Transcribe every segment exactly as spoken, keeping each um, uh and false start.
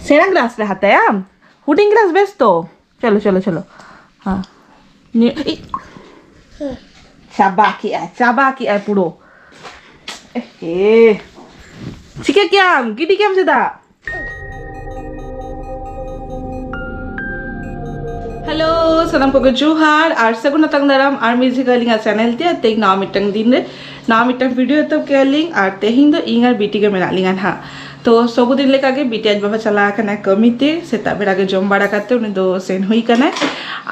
ᱥᱮᱬᱟ ᱜᱞᱟᱥ ᱨᱮ ᱦᱟᱛᱟᱭᱟᱢ? ᱦᱩᱰᱤᱧ ᱜᱞᱟᱥ ᱵᱮᱥ ᱛᱚ? ᱪᱚᱞᱚ, ᱪᱚᱞᱚ, ᱪᱚᱞᱚ᱾ ᱦᱮᱸ᱾ ᱧᱩ-, ᱤ-, ᱪᱟᱵᱟ ᱠᱮᱜᱼᱟᱭ, ᱪᱟᱵᱟ ᱠᱮᱜᱼᱟᱭ ᱯᱩᱨᱟᱹ᱾ ᱮᱦᱮ᱾ ᱪᱤᱠᱟᱹ ᱠᱮᱜᱼᱟᱢ? ᱜᱤᱰᱤ ᱠᱮᱜᱼᱟᱢ ᱪᱮᱫᱟᱜ? ᱦᱮᱞᱳ, ᱥᱟᱱᱟᱢ ᱠᱚᱜᱮ ᱡᱚᱦᱟᱨ ᱟᱨ ᱥᱟᱹᱜᱩᱱ ᱟᱛᱟᱝ ᱫᱟᱨᱟᱢ ᱟᱨ ᱢᱤᱫ ᱡᱷᱤᱠᱟ ᱟᱹᱞᱤᱧᱟᱜ ᱪᱮᱱᱮᱞ ᱛᱮ᱾ ᱛᱮᱦᱮᱧ ᱱᱟᱣᱟ ᱢᱤᱫᱴᱟᱝ ᱫᱤᱱ ᱨᱮ ᱱᱟᱣᱟ ᱢᱤᱫᱴᱟᱝ ᱵᱷᱤᱰᱤᱭᱳ ᱮᱛᱚᱦᱚᱵ ᱠᱮᱜᱼᱟ ᱞᱤᱧ ᱟᱨ ᱛᱮᱦᱮᱧ ᱫᱚ ᱤᱧ ᱟᱨ ᱵᱤᱴᱤ ᱜᱮ ᱢᱮᱱᱟᱜ ᱞᱤᱧᱟ ᱱᱟᱦᱟᱜ᱾ ᱛᱚ ᱥᱚᱵᱩᱫᱤᱱ ᱞᱮᱠᱟᱜᱮ ᱵᱤᱴᱤ ᱟᱡ ᱵᱟᱵᱟ ᱪᱟᱞᱟᱣ ᱟᱠᱟᱱᱟᱭ ᱠᱟᱹᱢᱤ ᱛᱮ, ᱥᱮᱛᱟᱜ ᱵᱮᱲᱟ ᱜᱮ ᱡᱚᱢ ᱵᱟᱲᱟ ᱠᱟᱛᱮ ᱩᱱᱤ ᱫᱚ ᱥᱮᱱ ᱦᱩᱭ ᱠᱟᱱᱟᱭ᱾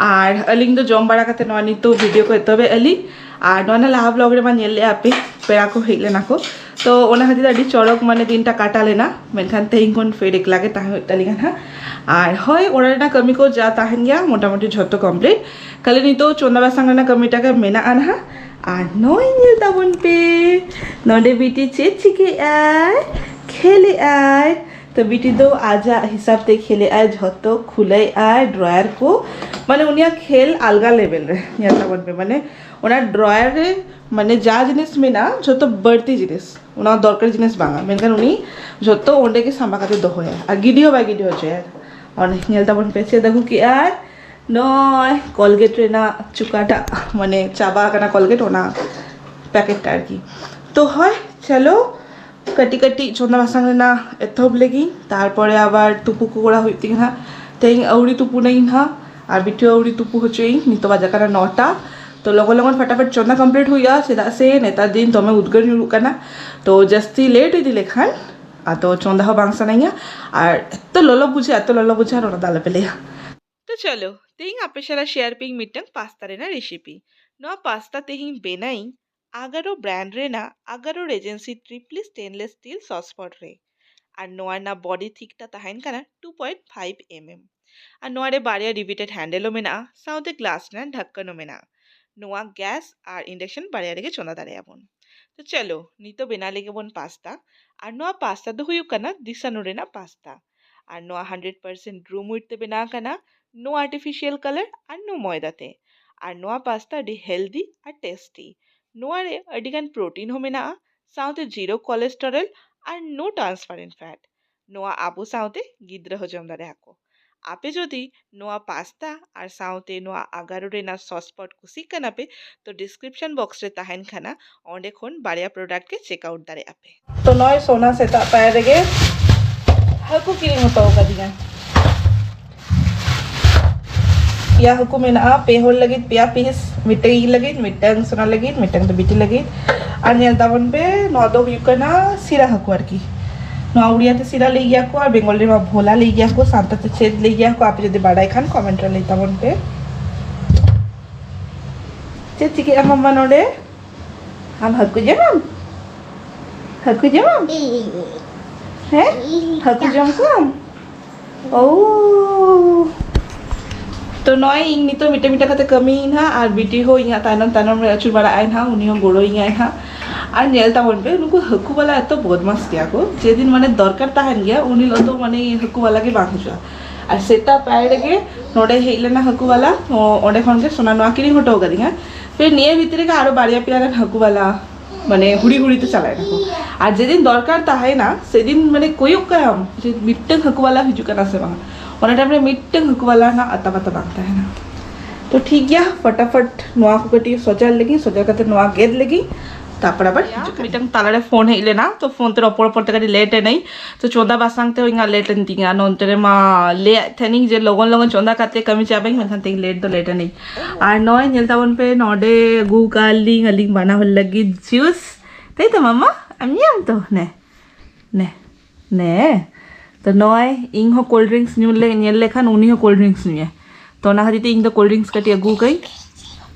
ᱟᱨ ᱟᱹᱞᱤᱧ ᱫᱚ ᱡᱚᱢ ᱵᱟᱲᱟ ᱠᱟᱛᱮ ᱱᱚᱣᱟ ᱱᱤᱛᱚᱜ ᱵᱷᱤᱰᱤᱭᱳ ᱠᱚ ᱮᱛᱚᱦᱚᱵᱮᱫ ᱟᱹᱞᱤᱧ᱾ ᱟᱨ ᱱᱚᱣᱟ ᱨᱮᱱᱟᱜ ᱞᱟᱦᱟ ᱵᱞᱚᱜ ᱨᱮᱢᱟ ᱧᱮᱞ ᱞᱮᱜᱼᱟ ᱯᱮ, ᱯᱮᱲᱟ ᱠᱚ ᱦᱮᱡ ᱞᱮᱱᱟ ᱠᱚ᱾ ᱛᱚ ᱚᱱᱟ ᱠᱷᱟᱹᱛᱤᱨ ᱟᱹᱰᱤ ᱪᱚᱨᱚᱠ ᱢᱟᱱᱮ ᱫᱤᱱᱴᱟ ᱠᱟᱴᱟ ᱞᱮᱱᱟ, ᱢᱮᱱᱠᱷᱟᱱ ᱛᱮᱦᱮᱧ ᱠᱷᱚᱱ ᱯᱷᱮᱨ ᱮᱠᱞᱟ ᱜᱮ ᱛᱟᱦᱮᱸ ᱦᱩᱭᱩᱜ ᱛᱟᱹᱞᱤᱧᱟ ᱱᱟᱦᱟᱜ᱾ ᱟᱨ ᱦᱳᱭ, ᱚᱲᱟᱜ ᱨᱮᱱᱟᱜ ᱠᱟᱹᱢᱤ ᱠᱚ ᱡᱟ ᱛᱟᱦᱮᱱ ᱜᱮᱭᱟ ᱢᱚᱴᱟᱢᱩᱴᱤ ᱡᱷᱚᱛᱚ ᱠᱚᱢᱯᱞᱤᱴ᱾ ᱠᱷᱟᱹᱞᱤ ᱱᱤᱛᱚᱜ ᱪᱚᱸᱫᱟ ᱵᱟᱥᱟᱝ ᱨᱮᱱᱟᱜ ᱠᱟᱹᱢᱤᱴᱟ ᱜᱮ ᱢᱮᱱᱟᱜᱼᱟ ᱱᱟᱦᱟᱜ᱾ ᱟᱨ ᱱᱚᱜᱼᱚᱭ ᱧᱮᱞ ᱛᱟᱵᱚᱱ ᱯᱮ, ᱱᱚᱰᱮ ᱵᱤᱴᱤ ᱪᱮᱫ ᱪᱤᱠᱟᱹᱭᱮᱫᱼᱟᱭ? ᱠᱷᱮᱞᱮᱫᱼᱟᱭ᱾ ᱛᱚ ᱵᱤᱴᱤ ᱫᱚ ᱟᱡᱟᱜ ᱦᱤᱥᱟᱹᱵ ᱛᱮ ᱠᱷᱮᱞᱮᱫᱼᱟᱭ, ᱡᱷᱚᱛᱚ ᱠᱷᱩᱞᱟᱹᱭᱮᱫᱼᱟᱭ ᱰᱨᱚᱭᱟᱨ ᱠᱚ, ᱢᱟᱱᱮ ᱩᱱᱤᱭᱟᱜ ᱠᱷᱮᱞ ᱟᱞᱜᱟ ᱞᱮᱵᱮᱞ ᱨᱮ᱾ ᱧᱮᱞ ᱛᱟᱵᱚᱱ ᱯᱮ, ᱢᱟᱱᱮ ᱚᱱᱟ ᱰᱨᱚᱭᱟᱨ ᱨᱮ ᱢᱟᱱᱮ ᱡᱟ ᱡᱤᱱᱤᱥ ᱢᱮᱱᱟᱜᱼᱟ ᱡᱷᱚᱛᱚ ᱵᱟᱹᱲᱛᱤ ᱡᱤᱱᱤᱥ, ᱚᱱᱟ ᱫᱚᱨᱠᱟᱨ ᱡᱤᱱᱤᱥ ᱵᱟᱝᱟ, ᱢᱮᱱᱠᱷᱟᱱ ᱩᱱᱤ ᱡᱷᱚᱛᱚ ᱚᱸᱰᱮ ᱜᱮ ᱥᱟᱢᱵᱟ ᱠᱟᱛᱮ ᱫᱚᱦᱚᱭᱟ ᱟᱨ ᱜᱤᱰᱤ ᱦᱚᱸ ᱵᱟᱭ ᱜᱤᱰᱤ ᱦᱚᱪᱚᱭᱟ᱾ ᱚᱱᱮ ᱧᱮᱞ ᱛᱟᱵᱚᱱ ᱯᱮ ᱪᱮᱫ ᱟᱹᱜᱩ ᱠᱮᱜᱼᱟᱭ, ᱱᱚᱜᱼᱚᱭ ᱠᱚᱞᱜᱮᱴ ᱨᱮᱱᱟᱜ ᱪᱩᱠᱟᱴᱟᱜ, ᱢᱟᱱᱮ ᱪᱟᱵᱟ ᱟᱠᱟᱱᱟ ᱠᱚᱞᱜᱮᱴ, ᱚᱱᱟ ᱯᱮᱠᱮᱴ ᱟᱨᱠᱤ᱾ ᱛᱚ ᱦᱳᱭ, ᱪᱚᱞᱚ ᱠᱟᱹᱴᱤᱡ ᱠᱟᱹᱴᱤᱡ ᱪᱚᱸᱫᱟ ᱵᱟᱥᱟᱝ ᱨᱮᱱᱟᱜ ᱮᱛᱚᱦᱚᱵ ᱞᱮᱜᱤᱧ, ᱛᱟᱨᱯᱚᱨᱮ ᱟᱵᱟᱨ ᱛᱩᱯᱩ ᱠᱚ ᱠᱚᱨᱟᱣ ᱦᱩᱭᱩᱜ ᱛᱤᱧᱟ ᱦᱟᱸᱜ᱾ ᱛᱮᱦᱮᱧ ᱟᱹᱣᱨᱤ ᱛᱩᱯᱩᱱᱟᱹᱧ ᱦᱟᱸᱜ, ᱟᱨ ᱵᱤᱴᱤ ᱦᱚᱸ ᱟᱹᱣᱨᱤ ᱛᱩᱯᱩ ᱦᱚᱪᱚᱭᱤᱧ᱾ ᱱᱤᱛᱚᱜ ᱵᱟᱡᱟᱜ ᱠᱟᱱᱟ ᱱᱚᱴᱟ᱾ ᱛᱚ ᱞᱚᱜᱚᱱ ᱞᱚᱜᱚᱱ ᱯᱷᱟᱴᱟᱯᱷᱟᱴ ᱪᱚᱸᱫᱟ ᱠᱚᱢᱯᱞᱤᱴ ᱦᱩᱭᱩᱜᱼᱟ, ᱪᱮᱫᱟᱜ ᱥᱮ ᱱᱮᱛᱟᱨ ᱫᱤᱱ ᱫᱚᱢᱮ ᱩᱫᱽᱜᱟᱹᱨ ᱧᱩᱨᱩᱜ ᱠᱟᱱᱟ᱾ ᱛᱚ ᱡᱟᱹᱥᱛᱤ ᱞᱮᱴ ᱤᱫᱤ ᱞᱮᱠᱷᱟᱱ ᱟᱫᱚ ᱪᱚᱸᱫᱟ ᱦᱚᱸ ᱵᱟᱝ ᱥᱟᱱᱟᱧᱟ, ᱟᱨ ᱮᱛᱚ ᱞᱚᱞᱚ ᱵᱩᱡᱷᱟᱹᱜᱼᱟ, ᱮᱛᱚ ᱞᱚᱞᱚ ᱵᱩᱡᱷᱟᱹᱜᱼᱟ, ᱟᱨ ᱚᱱᱟ ᱫᱚ ᱟᱞᱚᱯᱮ ᱞᱟᱹᱭᱟ᱾ ᱛᱚ ᱪᱚᱞᱚ, ᱛᱮᱦᱮᱧ ᱟᱯᱮ ᱥᱟᱞᱟᱜ ᱥᱮᱭᱟᱨ ᱯᱮᱭᱟᱹᱧ ᱢᱤᱫᱴᱟᱝ ᱯᱟᱥᱛᱟ ᱨᱮᱱᱟᱜ ᱨᱮᱥᱤᱯᱤ᱾ ᱱᱚᱣᱟ ᱯᱟᱥᱛᱟ ᱛᱮᱦᱮᱧ ᱵᱮᱱᱟᱭᱤᱧ ᱟᱜᱟᱨᱳ ᱵᱨᱟᱱᱰ ᱨᱮᱱᱟᱜ ᱟᱜᱟᱨᱳ ᱨᱮᱡᱮᱱᱥᱤ ᱴᱨᱤᱯᱞᱤ ᱥᱴᱮᱱᱞᱮᱥ ᱥᱴᱤᱞ ᱥᱚᱥᱯᱚᱴ ᱨᱮ᱾ ᱟᱨ ᱱᱚᱣᱟ ᱨᱮᱱᱟᱜ ᱵᱚᱰᱤ ᱛᱷᱤᱠ ᱴᱟ ᱛᱟᱦᱮᱱ ᱠᱟᱱᱟ ᱴᱩ ᱯᱚᱭᱮᱱᱴ ᱯᱷᱟᱭᱤᱵᱷ ᱮᱢ ᱮᱢ᱾ ᱟᱨ ᱱᱚᱣᱟ ᱨᱮ ᱵᱟᱨᱭᱟ ᱨᱤᱵᱤᱴᱮᱰ ᱦᱮᱱᱰᱮᱞ ᱦᱚᱸ ᱢᱮᱱᱟᱜᱼᱟ, ᱥᱟᱶᱛᱮ ᱜᱞᱟᱥ ᱨᱮᱱᱟᱜ ᱰᱷᱟᱠᱠᱟᱱ ᱦᱚᱸ ᱢᱮᱱᱟᱜᱼᱟ᱾ ᱱᱚᱣᱟ ᱜᱮᱥ ᱟᱨ ᱤᱱᱰᱟᱠᱥᱚᱱ ᱵᱟᱨᱭᱟ ᱨᱮᱜᱮ ᱪᱚᱸᱫᱟ ᱫᱟᱲᱮᱭᱟᱜᱼᱟ ᱵᱚᱱ᱾ ᱛᱚ ᱪᱚᱞᱚ, ᱱᱤᱛᱚᱜ ᱵᱮᱱᱟᱣ ᱞᱮᱜᱮ ᱵᱚᱱ ᱯᱟᱥᱛᱟ᱾ ᱟᱨ ᱱᱚᱣᱟ ᱯᱟᱥᱛᱟ ᱫᱚ ᱦᱩᱭᱩᱜ ᱠᱟᱱᱟ ᱫᱤᱥᱟᱱᱩ ᱨᱮᱱᱟᱜ ᱯᱟᱥᱛᱟ᱾ ᱟᱨ ᱱᱚᱣᱟ ᱦᱟᱱᱰᱨᱮᱰ ᱯᱟᱨᱥᱮᱱᱴ ᱵᱨᱩᱢ ᱦᱩᱭᱤᱴ ᱛᱮ ᱵᱮᱱᱟᱣ ᱟᱠᱟᱱᱟ, ᱱᱳ ᱟᱨᱴᱤᱯᱷᱤᱥᱤᱭᱟᱞ ᱠᱟᱞᱟᱨ ᱟᱨ ᱱᱳ ᱢᱚᱭᱫᱟ ᱛᱮ᱾ ᱟᱨ ᱱᱚᱣᱟ ᱯᱟᱥᱛᱟ ᱟᱹᱰᱤ ᱦᱮᱞᱫᱤ ᱟᱨ ᱴᱮᱥᱴᱤ᱾ ᱱᱚᱣᱟ ᱨᱮ ᱟᱹᱰᱤᱜᱟᱱ ᱯᱨᱳᱴᱤᱱ ᱦᱚᱸ ᱢᱮᱱᱟᱜᱼᱟ, ᱥᱟᱶᱛᱮ ᱡᱤᱨᱳ ᱠᱚᱞᱮᱥᱴᱮᱨᱚᱞ ᱟᱨ ᱱᱳ ᱴᱨᱟᱱᱥᱯᱟᱨᱮᱱᱴ ᱯᱷᱮᱴ᱾ ᱱᱚᱣᱟ ᱟᱵᱚ ᱥᱟᱶᱛᱮ ᱜᱤᱫᱽᱨᱟᱹ ᱦᱚᱸ ᱡᱚᱢ ᱫᱟᱲᱮᱭᱟᱜᱼᱟ ᱠᱚ᱾ ᱟᱯᱮ ᱡᱩᱫᱤ ᱱᱚᱣᱟ ᱯᱟᱥᱛᱟ ᱟᱨ ᱥᱟᱶᱛᱮ ᱱᱚᱣᱟ ᱟᱜᱟᱨᱚ ᱨᱮᱱᱟᱜ ᱥᱚᱥ ᱯᱚᱴ ᱠᱩᱥᱤᱜ ᱠᱟᱱᱟ ᱯᱮ, ᱛᱚ ᱰᱤᱥᱠᱨᱤᱯᱥᱚᱱ ᱵᱚᱠᱥ ᱨᱮ ᱛᱟᱦᱮᱱ ᱠᱟᱱᱟ, ᱚᱸᱰᱮ ᱠᱷᱚᱱ ᱵᱟᱨᱭᱟ ᱯᱨᱚᱰᱟᱠᱴ ᱜᱮ ᱪᱮᱠ ᱟᱣᱩᱴ ᱫᱟᱲᱮᱭᱟᱜᱼᱟ ᱯᱮ᱾ ᱛᱚ ᱱᱚᱜᱼᱚᱭ ᱥᱳᱱᱟ ᱥᱮᱛᱟᱜ ᱯᱟᱭᱟᱨ ᱨᱮᱜᱮ ᱦᱟᱹᱠᱩ ᱠᱤᱨᱤᱧ ᱦᱚᱴᱚ ᱠᱟᱫᱤᱧᱟ᱾ ᱯᱮᱭᱟ ᱦᱟᱹᱠᱩ ᱢᱮᱱᱟᱜᱼᱟ, ᱯᱮ ᱦᱚᱲ ᱞᱟᱹᱜᱤᱫ ᱯᱮᱭᱟ ᱯᱤᱥ, ᱢᱤᱫᱴᱟᱝ ᱤᱧ ᱞᱟᱹᱜᱤᱫ, ᱢᱤᱫᱴᱟᱝ ᱥᱳᱱᱟ ᱞᱟᱹᱜᱤᱫ, ᱢᱤᱫᱴᱟᱝ ᱫᱚ ᱵᱤᱴᱤ ᱞᱟᱹᱜᱤᱫ᱾ ᱟᱨ ᱧᱮᱞ ᱛᱟᱵᱚᱱ ᱯᱮ, ᱱᱚᱣᱟ ᱫᱚ ᱦᱩᱭᱩᱜ ᱠᱟᱱᱟ ᱥᱤᱨᱟ ᱦᱟᱹᱠᱩ ᱟᱨᱠᱤ᱾ ᱱᱚᱣᱟ ᱩᱲᱤᱭᱟ ᱛᱮ ᱥᱤᱨᱟ ᱞᱟᱹᱭ ᱜᱮᱭᱟ ᱠᱚ, ᱟᱨ ᱵᱮᱝᱜᱚᱞ ᱨᱮᱢᱟ ᱵᱷᱳᱞᱟ ᱞᱟᱹᱭ ᱜᱮᱭᱟ ᱠᱚ᱾ ᱥᱟᱱᱛᱟᱲ ᱛᱮ ᱪᱮᱫ ᱞᱟᱹᱭ ᱜᱮᱭᱟ ᱠᱚ, ᱟᱯᱮ ᱡᱩᱫᱤ ᱵᱟᱰᱟᱭ ᱠᱷᱟᱱ ᱠᱚᱢᱮᱱᱴ ᱨᱮ ᱞᱟᱹᱭ ᱛᱟᱵᱚᱱ ᱯᱮ᱾ ᱪᱮᱫ ᱪᱤᱠᱟᱹᱜᱼᱟ ᱢᱟᱢᱟ ᱱᱚᱰᱮ? ᱟᱢ ᱦᱟᱹᱠᱩ ᱡᱚᱢᱟᱢ? ᱦᱟᱹᱠᱩ ᱡᱚᱢᱟᱢ? ᱦᱮᱸ? ᱦᱟᱹᱠᱩ ᱡᱚᱢ ᱠᱚᱣᱟᱢ? ᱳ᱾ ᱛᱚ ᱱᱚᱜᱼᱚᱭ ᱤᱧ ᱱᱤᱛᱚᱜ ᱢᱤᱫᱴᱮᱱ ᱢᱤᱫᱴᱮᱱ ᱠᱟᱛᱮ ᱠᱟᱹᱢᱤᱭᱤᱧ ᱦᱟᱸᱜ, ᱟᱨ ᱵᱤᱴᱤ ᱦᱚᱸ ᱤᱧᱟᱹᱜ ᱛᱟᱭᱱᱚᱢ ᱛᱟᱭᱱᱚᱢ ᱨᱮ ᱟᱹᱪᱩᱨ ᱵᱟᱲᱟᱜ ᱟᱭ ᱦᱟᱸᱜ, ᱩᱱᱤ ᱦᱚᱸ ᱜᱚᱲᱚᱭᱤᱧᱟᱭ ᱦᱟᱸᱜ᱾ ᱟᱨ ᱧᱮᱞ ᱛᱟᱵᱚᱱ ᱯᱮ, ᱱᱩᱠᱩ ᱦᱟᱹᱠᱩ ᱵᱟᱞᱟ ᱮᱛᱚ ᱵᱚᱫᱢᱟᱥ ᱜᱮᱭᱟ ᱠᱚ, ᱡᱮᱫᱤᱱ ᱢᱟᱱᱮ ᱫᱚᱨᱠᱟᱨ ᱛᱟᱦᱮᱱ ᱜᱮᱭᱟ, ᱩᱱ ᱦᱤᱞᱳᱜ ᱫᱚ ᱢᱟᱱᱮ ᱦᱟᱹᱠᱩ ᱵᱟᱞᱟ ᱜᱮ ᱵᱟᱝ ᱦᱤᱡᱩᱜᱼᱟ᱾ ᱟᱨ ᱥᱮᱛᱟᱜ ᱯᱟᱭᱟᱨ ᱨᱮᱜᱮ ᱱᱚᱰᱮ ᱦᱮᱡ ᱞᱮᱱᱟ ᱦᱟᱹᱠᱩ ᱵᱟᱞᱟ, ᱚ-, ᱚᱸᱰᱮ ᱠᱷᱚᱱ ᱜᱮ ᱥᱳᱱᱟ ᱱᱚᱣᱟ ᱠᱤᱨᱤᱧ ᱦᱚᱴᱚ ᱠᱟᱫᱤᱧᱟ᱾ ᱯᱷᱤᱨ ᱱᱤᱭᱟᱹ ᱵᱷᱤᱛᱨᱤ ᱨᱮᱜᱮ ᱟᱨᱚ ᱵᱟᱨᱭᱟ ᱯᱮᱭᱟ ᱜᱟᱱ ᱦᱟᱹᱠᱩ ᱵᱟᱞᱟ ᱢᱟᱱᱮ ᱦᱩᱲᱤ ᱦᱩᱲᱤ ᱛᱮ ᱪᱟᱞᱟᱣ ᱮᱱᱟ ᱠᱚ᱾ ᱟᱨ ᱡᱮᱫᱤᱱ ᱫᱚᱨᱠᱟᱨ ᱛᱟᱦᱮᱸᱭᱮᱱᱟ, ᱥᱮᱫᱤᱱ ᱢᱟᱱᱮ ᱠᱚᱭᱚᱜ ᱠᱟᱭᱟᱢ ᱡᱮ ᱢᱤᱫᱴᱟᱝ ᱦᱟᱹᱠᱩ ᱵᱟᱞᱟ ᱦᱤᱡᱩᱜ ᱠᱟᱱᱟ ᱥᱮ ᱵᱟᱝ, ᱚᱱᱟ ᱴᱟᱭᱤᱢ ᱨᱮ ᱢᱤᱫᱴᱟᱝ ᱦᱟᱹᱠᱩ ᱵᱟᱞᱟ ᱨᱮᱱᱟᱜ ᱟᱛᱟ ᱯᱟᱛᱟ ᱵᱟᱝ ᱛᱟᱦᱮᱱᱟ᱾ ᱛᱚ ᱴᱷᱤᱠ ᱜᱮᱭᱟ, ᱯᱷᱟᱴᱟᱯᱷᱟᱴ ᱱᱚᱣᱟ ᱠᱚ ᱠᱟᱹᱴᱤᱡ ᱥᱚᱡᱟᱨ ᱞᱮᱜᱤᱧ, ᱥᱚᱡᱟᱨ ᱠᱟᱛᱮ ᱱᱚᱣᱟ ᱜᱮᱫ ᱞᱮᱜᱤᱧ, ᱛᱟᱨᱯᱚᱨ ᱟᱵᱟᱨ ᱦᱤᱡᱩᱜ ᱠᱟᱱᱟ᱾ ᱢᱤᱫᱴᱟᱝ ᱛᱟᱞᱟᱨᱮ ᱯᱷᱳᱱ ᱦᱮᱡ ᱞᱮᱱᱟ, ᱛᱚ ᱯᱷᱳᱱ ᱛᱮ ᱨᱚᱯᱚᱲ ᱨᱚᱯᱚᱲ ᱛᱮ ᱠᱟᱹᱴᱤᱡ ᱞᱮᱴ ᱮᱱᱟᱹᱧ᱾ ᱛᱚ ᱪᱚᱸᱫᱟ ᱵᱟᱥᱟᱝ ᱛᱮ ᱤᱧᱟᱹᱜ ᱞᱮᱴ ᱮᱱ ᱛᱤᱧᱟ᱾ ᱱᱚᱱᱛᱮ ᱨᱮᱢᱟ ᱞᱟᱹᱭᱟᱫ ᱛᱟᱦᱮᱱᱤᱧ ᱡᱮ ᱞᱚᱜᱚᱱ ᱞᱚᱜᱚᱱ ᱪᱚᱸᱫᱟ ᱠᱟᱛᱮ ᱠᱟᱹᱢᱤ ᱪᱟᱵᱟᱧ, ᱢᱮᱱᱠᱷᱟᱱ ᱛᱮᱦᱮᱧ ᱞᱮᱴ ᱫᱚ ᱞᱮᱴ ᱮᱱᱟᱹᱧ᱾ ᱟᱨ ᱱᱚᱜᱼᱚᱭ ᱧᱮᱞ ᱛᱟᱵᱚᱱ ᱯᱮ, ᱱᱚᱰᱮ ᱟᱹᱜᱩ ᱠᱟᱜ ᱞᱤᱧ ᱟᱹᱞᱤᱧ ᱵᱟᱱᱟ ᱦᱚᱲ ᱞᱟᱹᱜᱤᱫ ᱡᱩᱥ᱾ ᱛᱟᱭ ᱛᱚ ᱢᱟᱢᱟ? ᱟᱢ ᱧᱩᱭᱟᱢ ᱛᱚ? ᱱᱮ, ᱱᱮ, ᱱᱮ᱾ ᱛᱚ ᱱᱚᱜᱼᱚᱭ ᱤᱧ ᱦᱚᱸ ᱠᱳᱞᱰ ᱰᱨᱤᱝᱠᱥ ᱧᱩ ᱞᱮ ᱧᱮᱞ ᱞᱮᱠᱷᱟᱱ ᱩᱱᱤ ᱦᱚᱸ ᱠᱳᱞᱰ ᱰᱨᱤᱝᱠᱥ ᱧᱩᱭᱟ᱾ ᱛᱚ ᱚᱱᱟ ᱠᱷᱟᱹᱛᱤᱨ ᱛᱮ ᱤᱧ ᱫᱚ ᱠᱳᱞᱰ ᱰᱨᱤᱝᱠᱥ ᱠᱟᱹᱴᱤᱡ ᱟᱹᱜᱩ ᱠᱟᱹᱧ᱾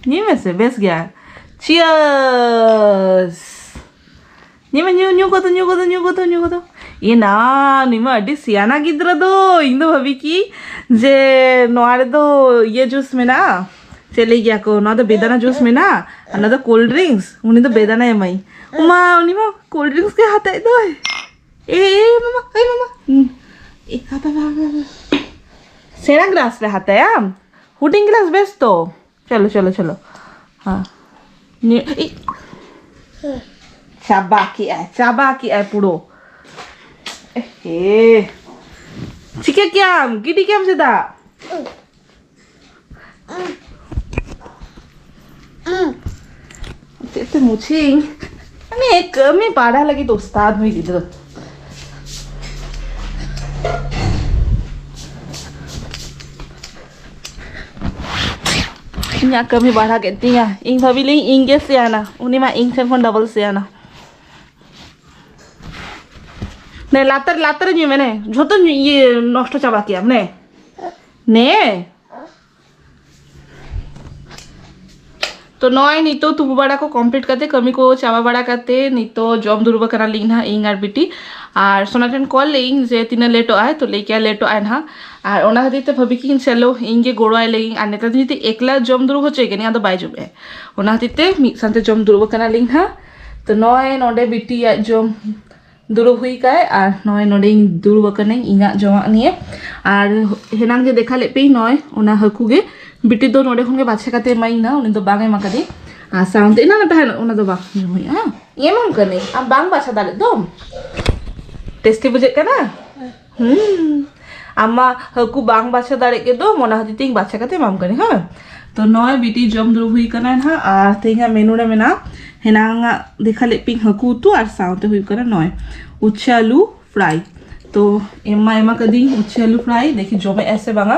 ᱧᱩᱭ ᱢᱮᱥᱮ, ᱵᱮᱥ ᱜᱮᱭᱟ᱾ ᱪᱤᱭᱟᱨᱥ᱾ ᱧᱩᱭ ᱢᱮ, ᱧᱩ, ᱧᱩ ᱠᱚᱫᱚ, ᱧᱩ ᱠᱚᱫᱚ, ᱧᱩ ᱠᱚᱫᱚ, ᱧᱩ ᱠᱚᱫᱚ᱾ ᱮ ᱱᱟ, ᱱᱩᱭ ᱢᱟ ᱟᱹᱰᱤ ᱥᱤᱭᱟᱱᱟ ᱜᱤᱫᱽᱨᱟᱹ ᱫᱚ᱾ ᱤᱧ ᱫᱚ ᱵᱷᱟᱹᱵᱤ ᱠᱤ ᱡᱮ ᱱᱚᱣᱟ ᱨᱮᱫᱚ ᱤᱭᱟᱹ ᱡᱩᱥ ᱢᱮᱱᱟᱜᱼᱟ, ᱪᱮᱫ ᱞᱟᱹᱭ ᱜᱮᱭᱟ ᱠᱚ, ᱱᱚᱣᱟ ᱫᱚ ᱵᱮᱫᱟᱱᱟ ᱡᱩᱥ ᱢᱮᱱᱟᱜᱼᱟ, ᱟᱨ ᱱᱚᱣᱟ ᱫᱚ ᱠᱳᱞᱰ ᱰᱨᱤᱝᱠᱥ᱾ ᱩᱱᱤ ᱫᱚ ᱵᱮᱫᱟᱱᱟᱭ ᱮᱢᱟᱭ᱾ ᱩᱢᱟ, ᱩᱱᱤ ᱢᱟ ᱠᱳᱞᱰ ᱰᱨᱤᱝᱠᱥ ᱜᱮ ᱦᱟᱛᱟᱣᱮᱫ ᱫᱚᱭ᱾ ᱮ, ᱮ, ᱢᱟᱢᱟ, ᱮ, ᱢᱟᱢᱟ᱾ ᱦᱩᱸ᱾ ᱮ, ᱦᱟᱯᱮ, ᱦᱟᱯᱮ, ᱦᱟᱯᱮ, ᱦᱟᱯᱮ᱾ ᱥᱮᱬᱟ ᱜᱞᱟᱥ ᱨᱮ ᱦᱟᱛᱟᱭᱟᱢ? ᱦᱩᱰᱤᱧ ᱜᱞᱟᱥ ᱵᱮᱥ ᱛᱚ? ᱪᱚᱞᱚ, ᱪᱚᱞᱚ, ᱪᱚᱞᱚ᱾ ᱦᱮᱸ᱾ ᱱᱤ-, ᱤ-, ᱪᱟᱵᱟ ᱠᱮᱜᱼᱟᱭ, ᱪᱟᱵᱟ ᱠᱮᱜᱼᱟᱭ ᱯᱩᱨᱟᱹ᱾ ᱮ, ᱪᱤᱠᱟᱹ ᱠᱮᱭᱟᱢ? ᱜᱤᱰᱤ ᱠᱮᱭᱟᱢ ᱪᱮᱫᱟᱜ? ᱪᱮᱫ ᱛᱮ ᱢᱩᱪᱷᱤᱭᱟᱹᱧ? ᱢᱟᱱᱮ ᱠᱟᱹᱢᱤ ᱵᱟᱲᱟ ᱞᱟᱹᱜᱤᱫ ᱩᱥᱛᱟᱫ ᱱᱩᱭ ᱜᱤᱫᱽᱨᱟᱹ᱾ ᱤᱧᱟᱹᱜ ᱠᱟᱹᱢᱤ ᱵᱟᱲᱦᱟᱣ ᱠᱮᱫ ᱛᱤᱧᱟ᱾ ᱤᱧ ᱵᱷᱟᱵᱤ ᱞᱤᱧ ᱤᱧ ᱜᱮ ᱥᱮᱭᱟᱱᱟ, ᱩᱱᱤ ᱢᱟ ᱤᱧ ᱴᱷᱮᱱ ᱠᱷᱚᱱ ᱰᱚᱵᱚᱞ ᱥᱮᱭᱟᱱᱟ᱾ ᱱᱮ ᱞᱟᱛᱟᱨ, ᱞᱟᱛᱟᱨ ᱧᱩᱭ ᱢᱮ ᱱᱮ, ᱡᱷᱚᱛᱚ ᱧᱩ-, ᱤᱭᱟᱹ ᱱᱚᱥᱴᱚ ᱪᱟᱵᱟ ᱠᱮᱭᱟᱢ ᱱᱮ᱾ ᱱᱮ᱾ ᱛᱚ ᱱᱚᱜᱼᱚᱭ ᱱᱤᱛᱚᱜ ᱛᱩᱯᱩ ᱵᱟᱲᱟ ᱠᱚ complete ᱠᱟᱛᱮ, ᱠᱟᱹᱢᱤ ᱠᱚ ᱪᱟᱵᱟ ᱵᱟᱲᱟ ᱠᱟᱛᱮ, ᱱᱤᱛᱚᱜ ᱡᱚᱢ ᱫᱩᱲᱩᱵ ᱟᱠᱟᱱᱟᱞᱤᱧ ᱱᱟᱦᱟᱜ ᱤᱧ ᱟᱨ ᱵᱤᱴᱤ᱾ ᱟᱨ ᱥᱳᱱᱟ ᱴᱷᱮᱱ call ᱞᱮᱜ ᱤᱧ ᱡᱮ ᱛᱤᱱᱟᱹᱜ ᱞᱮᱴᱚᱜ ᱟᱭ, ᱛᱚ ᱞᱟᱹᱭ ᱠᱮᱭᱟ ᱞᱮᱴᱚᱜ ᱟᱭ ᱱᱟᱦᱟᱜ᱾ ᱟᱨ ᱚᱱᱟ ᱠᱷᱟᱹᱛᱤᱨ ᱛᱮ ᱵᱷᱟᱹᱵᱤ ᱠᱤᱧ ᱪᱚᱞᱚ ᱤᱧ ᱜᱮ ᱜᱚᱲᱚ ᱟᱭ ᱞᱮᱜᱤᱧ᱾ ᱟᱨ ᱱᱮᱛᱟᱨ ᱫᱚ ᱡᱩᱫᱤ ᱮᱠᱞᱟ ᱡᱚᱢ ᱫᱩᱲᱩᱵ ᱦᱚᱪᱚᱭ ᱠᱟᱹᱱᱟᱹᱧ, ᱟᱫᱚ ᱵᱟᱭ ᱡᱚᱢᱮᱜᱼᱟ᱾ ᱚᱱᱟ ᱠᱷᱟᱹᱛᱤᱨ ᱛᱮ ᱢᱤᱫ ᱥᱟᱶᱛᱮ ᱡᱚᱢ ᱫᱩᱲᱩᱵ ᱟᱠᱟᱱᱟᱞᱤᱧ ᱱᱟᱦᱟᱜ᱾ ᱛᱚ ᱱᱚᱜᱼᱚᱭ ᱱᱚᱰᱮ ᱵᱤᱴᱤᱭᱟᱜ ᱡᱚᱢ ᱫᱩᱲᱩᱵ ᱦᱩᱭ ᱠᱟᱭ, ᱟᱨ ᱱᱚᱜᱼᱚᱭ ᱱᱚᱰᱮᱧ ᱫᱩᱲᱩᱵ ᱟᱠᱟᱱᱟᱹᱧ ᱤᱧᱟᱹᱜ ᱡᱚᱢᱟᱜ ᱱᱤᱭᱮ᱾ ᱟᱨ ᱦᱮᱱᱟᱝ ᱡᱮ ᱫᱮᱠᱷᱟ ᱞᱮᱫ ᱯᱮᱭᱟᱹᱧ, ᱱᱚᱜᱼᱚᱭ ᱚᱱᱟ ᱦᱟᱹᱠᱩ ᱜᱮ ᱵᱤᱴᱤ ᱫᱚ ᱱᱚᱰᱮ ᱠᱷᱚᱱ ᱜᱮ ᱵᱟᱪᱷᱟ ᱠᱟᱛᱮ ᱮᱢᱟᱭᱤᱧ ᱱᱟ, ᱩᱱᱤ ᱫᱚ ᱵᱟᱝ ᱮᱢ ᱟᱠᱟᱫᱮ᱾ ᱟᱨ ᱥᱟᱶᱛᱮ ᱮᱱᱟᱝ ᱨᱮ ᱛᱟᱦᱮᱱ, ᱚᱱᱟ ᱫᱚ ᱵᱟᱝ ᱡᱚᱢ ᱦᱩᱭᱩᱜᱼᱟ᱾ ᱮᱢᱟᱢ ᱠᱟᱹᱱᱟᱹᱧ, ᱟᱢ ᱵᱟᱝ ᱵᱟᱪᱷᱟ ᱫᱟᱲᱮᱜ ᱫᱚᱢ᱾ ᱴᱮᱥᱴᱤ ᱵᱩᱡᱷᱟᱹᱜ ᱠᱟᱱᱟ? ᱦᱩᱸ᱾ ᱟᱢ ᱢᱟ ᱦᱟᱹᱠᱩ ᱵᱟᱝ ᱵᱟᱪᱷᱟ ᱫᱟᱲᱮᱜ ᱜᱮ ᱫᱚᱢ, ᱚᱱᱟ ᱠᱷᱟᱹᱛᱤᱨ ᱛᱮ ᱤᱧ ᱵᱟᱪᱷᱟ ᱠᱟᱛᱮ ᱮᱢᱟᱢ ᱠᱟᱹᱱᱟᱹᱧ, ᱦᱮᱸ? ᱛᱚ ᱱᱚᱜᱼᱚᱭ ᱵᱤᱴᱤ ᱡᱚᱢ ᱫᱩᱲᱩᱵ ᱦᱩᱭ ᱠᱟᱱᱟ ᱱᱟᱦᱟᱜ, ᱟᱨ ᱛᱮᱦᱮᱧᱟᱜ ᱢᱮᱱᱩ ᱨᱮ ᱢᱮᱱᱟᱜᱼᱟ ᱦᱮᱱᱟᱝ ᱟᱜ ᱫᱮᱠᱷᱟ ᱞᱮᱫ ᱯᱤᱧ ᱦᱟᱹᱠᱩ ᱩᱛᱩ, ᱟᱨ ᱥᱟᱶᱛᱮ ᱦᱩᱭᱩᱜ ᱠᱟᱱᱟ ᱱᱚᱜᱼᱚᱭ ᱩᱪᱷᱟᱹ ᱟᱹᱞᱩ fry᱾ ᱛᱚ ᱮᱢᱟ ᱮᱢᱟ ᱠᱟᱹᱫᱤᱧ ᱩᱪᱷᱟᱹ ᱟᱹᱞᱩ fry, ᱫᱮᱠᱷᱤ ᱡᱚᱢᱮᱜᱼᱟᱭ ᱥᱮ ᱵᱟᱝᱟ᱾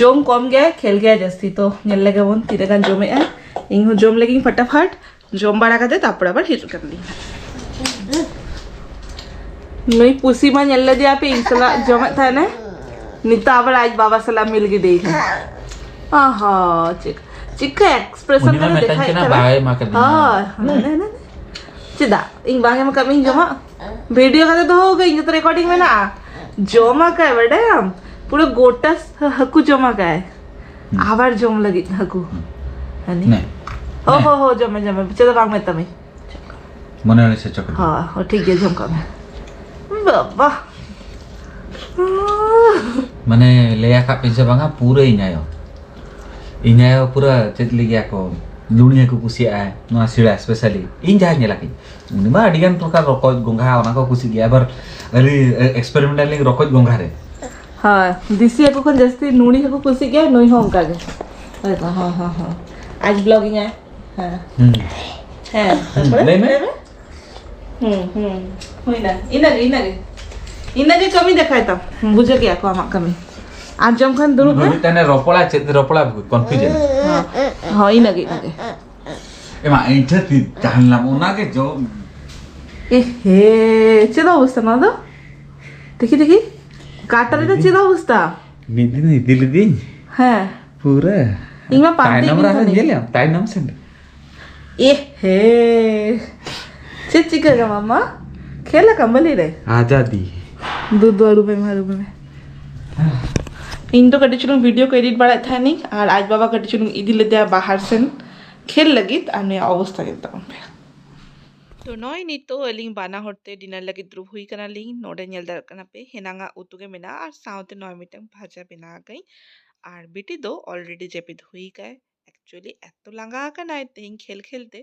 ᱡᱚᱢ ᱠᱚᱢ ᱜᱮᱭᱟᱭ, ᱠᱷᱮᱞ ᱜᱮᱭᱟᱭ ᱡᱟᱹᱥᱛᱤ᱾ ᱛᱚ ᱧᱮᱞ ᱞᱮᱜᱮ ᱵᱚᱱ ᱛᱤᱱᱟᱹᱜ ᱜᱟᱱ ᱡᱚᱢᱮᱜᱼᱟᱭ᱾ ᱤᱧ ᱦᱚᱸ ᱡᱚᱢ ᱞᱮᱜᱤᱧ ᱯᱷᱟᱴᱟᱯᱷᱟᱴ᱾ ᱡᱚᱢ ᱵᱟᱲᱟ ᱠᱟᱛᱮ ᱛᱟᱨᱯᱚᱨ ᱟᱵᱟᱨ ᱦᱤᱡᱩᱜ ᱠᱟᱱᱟᱞᱤᱧ᱾ ᱱᱩᱭ ᱯᱩᱥᱤ ᱢᱟ ᱧᱮᱞ ᱞᱮᱫᱮᱭᱟ ᱯᱮ, ᱤᱧ ᱥᱟᱞᱟᱜ ᱡᱚᱢᱮᱫ ᱛᱟᱦᱮᱱᱮ, ᱱᱤᱛᱚᱜ ᱟᱵᱟᱨ ᱟᱡ ᱵᱟᱵᱟ ᱥᱟᱞᱟᱜ ᱢᱤᱞ ᱜᱤᱰᱤᱭ ᱠᱟᱱᱟ᱾ ᱟᱦᱟ, ᱪᱮᱫ, ᱪᱮᱫ ᱠᱟ expression ᱩᱱᱤ ᱢᱟ ᱠᱟᱛᱮ ᱢᱮᱛᱟᱧ ᱫᱮᱠᱷᱟᱭᱮᱫ ᱠᱟᱱᱟ, ᱠᱟᱱᱟ᱾ ᱵᱟᱭ ᱮᱢᱟ ᱠᱟᱫᱤᱧᱟ᱾ ᱦᱳᱭ, ᱦᱟᱱᱮ, ᱦᱟᱱᱮ, ᱦᱟᱱᱮ᱾ ᱪᱮᱫᱟᱜ? ᱤᱧ ᱵᱟᱝ ᱮᱢ ᱟᱠᱟᱫ ᱢᱤᱧ ᱡᱚᱢᱟᱜ? ᱵᱷᱤᱰᱤᱭᱳ ᱠᱟᱛᱮ ᱫᱚᱦᱚ ᱠᱟᱜ ᱤᱧ, ᱡᱚᱛᱚ recording ᱢᱮᱱᱟᱜᱼᱟ᱾ ᱡᱚᱢ ᱟᱠᱟᱫ, ᱵᱟᱰᱟᱭᱟᱢ? ᱯᱩᱨᱟᱹ ᱜᱚᱴᱟ ᱦᱟᱹᱠᱩ ᱡᱚᱢ ᱟᱠᱟᱫ᱾ ᱦᱩᱸ᱾ ᱟᱵᱟᱨ ᱡᱚᱢ ᱞᱟᱹᱜᱤᱫ ᱦᱟᱹᱠᱩ᱾ ᱦᱩᱸ᱾ ᱦᱟᱹᱱᱤ᱾ ᱱᱮ᱾ ᱦᱳ, ᱱᱮ᱾ ᱦᱳ, ᱦᱳ, ᱡᱚᱢ ᱢᱮ, ᱡᱚᱢ ᱢᱮ᱾ ᱪᱮᱫ ᱦᱚᱸ ᱵᱟᱝ ᱢᱮᱛᱟᱢᱟᱹᱧ᱾ ᱢᱚᱱᱮ ᱢᱚᱱᱮ ᱥᱮ ᱪᱚᱠ ᱦᱚᱸ, ᱦᱚᱸ, ᱴᱷᱤᱠ ᱜᱮᱭᱟ, ᱡᱚᱢ ᱠᱟᱜ ᱢᱮ᱾ ᱵᱟᱵᱟ᱾ ᱢᱟᱱᱮ, ᱞᱟᱹᱭ ᱟᱠᱟᱫ ᱯᱮ ᱥᱮ ᱵᱟᱝᱟ, ᱯᱩᱨᱟᱹ ᱤᱧ ᱟᱭᱳ᱾ ᱤᱧ ᱟᱭᱳ ᱯᱩᱨᱟᱹ ᱪᱮᱫ ᱞᱟᱹᱭ ᱜᱮᱭᱟ ᱠᱚ, ᱞᱩᱬᱤ ᱦᱟᱹᱠᱩ ᱠᱩᱥᱤᱭᱟᱜᱼᱟᱭ, ᱱᱚᱣᱟ ᱥᱤᱲᱟ specially᱾ ᱤᱧ ᱡᱟᱦᱟᱸᱧ ᱧᱮᱞ ᱟᱠᱟᱫ, ᱩᱱᱤ ᱢᱟ ᱟᱹᱰᱤ ᱜᱟᱱ ᱯᱨᱚᱠᱟᱨ ᱨᱚᱠᱚᱡ, ᱜᱚᱸᱜᱷᱟ, ᱚᱱᱟ ᱠᱚ ᱠᱩᱥᱤᱜ ᱜᱮᱭᱟ᱾ ᱟᱵᱟᱨ ᱟᱹᱰᱤ experimental ᱞᱤᱧ ᱨᱚᱠᱚᱡ ᱜᱚᱸᱜᱷᱟ ᱨᱮ᱾ ᱦᱳᱭ, ᱫᱮᱥᱤ ᱦᱟᱹᱠᱩ ᱠᱷᱚᱱ ᱡᱟᱹᱥᱛᱤ ᱱᱩᱲᱤ ᱦᱟᱹᱠᱩ ᱠᱩᱥᱤᱜ ᱜᱮᱭᱟ, ᱱᱩᱭ ᱦᱚᱸ ᱚᱱᱠᱟ ᱜᱮ᱾ ᱦᱳᱭ ᱛᱚ, ᱦᱚᱸ, ᱦᱚᱸ, ᱦᱚᱸ᱾ ᱟᱡ vlogging ᱟᱭ᱾ ᱦᱮᱸ᱾ ᱦᱩᱸ᱾ ᱦᱮᱸ, ᱛᱟᱨᱯᱚᱨᱮ ᱞᱟᱹᱭ ᱢᱮ᱾ ᱞᱟᱹᱭ ᱢᱮ᱾ ᱦᱩᱸ, ᱦᱩᱸ᱾ ᱦᱩᱭᱱᱟ᱾ ᱤᱱᱟᱹᱜᱮ, ᱤᱱᱟᱹᱜᱮ᱾ ᱤᱱᱟᱹᱜᱮ ᱠᱟᱹᱢᱤ ᱫᱮᱠᱷᱟᱭ ᱛᱟᱢ᱾ ᱦᱩᱸ, ᱵᱩᱡᱷᱟᱹᱣ ᱠᱮᱜᱼᱟ ᱠᱚ ᱟᱢᱟᱜ ᱠᱟᱹᱢᱤ᱾ ᱟᱸᱡᱚᱢ ᱠᱷᱟᱱ ᱫᱩᱲᱩᱵ ᱢᱮ᱾ ᱵᱷᱟᱹᱵᱤ ᱛᱟᱦᱮᱱᱟ ᱨᱚᱯᱚᱲᱟ, ᱪᱮᱫ ᱨᱚᱯᱚᱲᱟ, confusion᱾ ᱦᱚᱸ, ᱦᱚᱸ, ᱤᱱᱟᱹᱜᱮ, ᱤᱱᱟᱹᱜᱮ᱾ ᱮᱢᱟ, ᱤᱧ ᱴᱷᱮᱱ ᱛᱤ ᱛᱟᱦᱮᱸ ᱞᱮᱱᱟ, ᱚᱱᱟᱜᱮ ᱡᱚᱢ᱾ ᱮ ᱦᱮ, ᱪᱮᱫ ᱚᱵᱚᱥᱛᱟ ᱱᱚᱣᱟ ᱫᱚ? ᱫᱮᱠᱷᱤ, ᱫᱮᱠᱷᱤ᱾ ᱠᱟᱴᱟ ᱨᱮᱫᱚ ᱪᱮᱫ ᱚᱵᱚᱥᱛᱟ? ᱢᱤᱫ ᱫᱤᱱ ᱤᱫᱤ ᱞᱤᱫᱤᱧ᱾ ᱦᱮᱸ᱾ ᱯᱩᱨᱟᱹ᱾ ᱤᱧ ᱢᱟ ᱯᱟᱱᱛᱮ ᱛᱟᱭᱱᱚᱢ ᱤᱫᱤᱧ ᱨᱮ ᱠᱷᱟᱱᱤᱧ᱾ ᱧᱮᱞ ᱭᱟᱢ, ᱛᱟᱭᱱᱚᱢ ᱥᱮᱱ᱾ ᱮ ᱦᱮ᱾ ᱪᱮᱫ ᱪᱤᱠᱟᱹ ᱠᱟᱢᱟ ᱢᱟ? ᱠᱷᱮᱞ ᱟᱠᱟᱢ ᱵᱟᱹᱞᱤ ᱨᱮ? ᱟᱡᱟᱫᱤ᱾ ᱫᱩ, ᱫᱩ, ᱟᱹᱨᱩᱵᱮ ᱢᱮ, ᱟᱹᱨᱩᱵᱮ ᱢᱮ᱾ ᱤᱧ ᱫᱚ ᱠᱟᱹᱴᱤᱡ ᱪᱩᱞᱩᱝ video ᱠᱚ edit ᱵᱟᱲᱟᱭᱮᱫ ᱛᱟᱦᱮᱱᱤᱧ, ᱟᱨ ᱟᱡ ᱵᱟᱵᱟ ᱠᱟᱹᱴᱤᱡ ᱪᱩᱞᱩᱝ ᱤᱫᱤ ᱞᱮᱫᱮᱭᱟ ᱵᱟᱦᱟᱨ ᱥᱮᱱ ᱠᱷᱮᱞ ᱞᱟᱹᱜᱤᱫ, ᱟᱨ ᱱᱩᱭᱟᱜ ᱚᱵᱚᱥᱛᱟ ᱧᱮᱞ ᱛᱟᱵᱚᱱ ᱯᱮ᱾ ᱛᱚ ᱱᱚᱜᱼᱚᱭ ᱱᱤᱛᱚᱜ ᱟᱹᱞᱤᱧ ᱵᱟᱱᱟ ᱦᱚᱲ ᱛᱮ dinner ᱞᱟᱹᱜᱤᱫ ᱫᱩᱲᱩᱵ ᱦᱩᱭ ᱠᱟᱱᱟᱞᱤᱧ᱾ ᱱᱚᱰᱮ ᱧᱮᱞ ᱫᱟᱲᱮᱭᱟᱜ ᱠᱟᱱᱟ ᱯᱮ, ᱦᱮᱱᱟᱝᱟᱜ ᱩᱛᱩ ᱜᱮ ᱢᱮᱱᱟᱜᱼᱟ, ᱟᱨ ᱥᱟᱶᱛᱮ ᱱᱚᱜᱼᱚᱭ ᱢᱤᱫᱴᱟᱝ ᱵᱷᱟᱡᱟ ᱵᱮᱱᱟᱣ ᱟᱠᱟᱫᱟᱹᱧ᱾ ᱟᱨ ᱵᱤᱴᱤ ᱫᱚ already ᱡᱟᱹᱯᱤᱫ ᱦᱩᱭ ᱠᱟᱭ᱾ Actually ᱮᱛᱚ ᱞᱟᱸᱜᱟ ᱟᱠᱟᱱᱟᱭ ᱛᱮᱦᱮᱧ ᱠᱷᱮᱞ ᱠᱷᱮᱞ ᱛᱮ,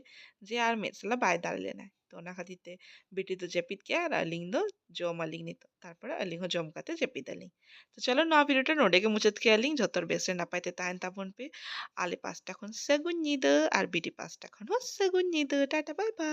ᱡᱮ ᱟᱨ ᱢᱮᱫ ᱥᱟᱞᱟ ᱵᱟᱭ ᱫᱟᱲᱮ ᱞᱮᱱᱟᱭ᱾ ᱛᱚ ᱚᱱᱟ ᱠᱷᱟᱹᱛᱤᱨ ᱛᱮ ᱵᱤᱴᱤ ᱫᱚ ᱡᱟᱹᱯᱤᱫ ᱠᱮᱜᱼᱟᱭ ᱟᱨ ᱟᱹᱞᱤᱧ ᱫᱚ ᱡᱚᱢ ᱟᱹᱞᱤᱧ ᱱᱤᱛᱚᱜ, ᱛᱟᱨᱯᱚᱨᱮ ᱟᱹᱞᱤᱧ ᱦᱚᱸ ᱡᱚᱢ ᱠᱟᱛᱮ ᱡᱟᱹᱯᱤᱫ ᱟᱹᱞᱤᱧ᱾ ᱛᱚ ᱪᱚᱞᱚ, ᱱᱚᱣᱟ video ᱴᱟ ᱱᱚᱰᱮ ᱜᱮ ᱢᱩᱪᱟᱹᱫ ᱠᱮᱜᱼᱟ ᱞᱤᱧ᱾ ᱡᱷᱚᱛᱚ ᱦᱚᱲ ᱵᱮᱥ ᱨᱮ ᱱᱟᱯᱟᱭ ᱛᱮ ᱛᱟᱦᱮᱱ ᱛᱟᱵᱚᱱ ᱯᱮ᱾ ᱟᱞᱮ ᱯᱟᱥᱴᱟ ᱠᱷᱚᱱ ᱥᱟᱹᱜᱩᱱ ᱧᱤᱫᱟᱹ, ᱟᱨ ᱵᱤᱴᱤ ᱯᱟᱥᱴᱟ ᱠᱷᱚᱱ ᱦᱚᱸ ᱥᱟᱹᱜᱩᱱ ᱧᱤᱫᱟᱹ᱾ Tata, bye bye᱾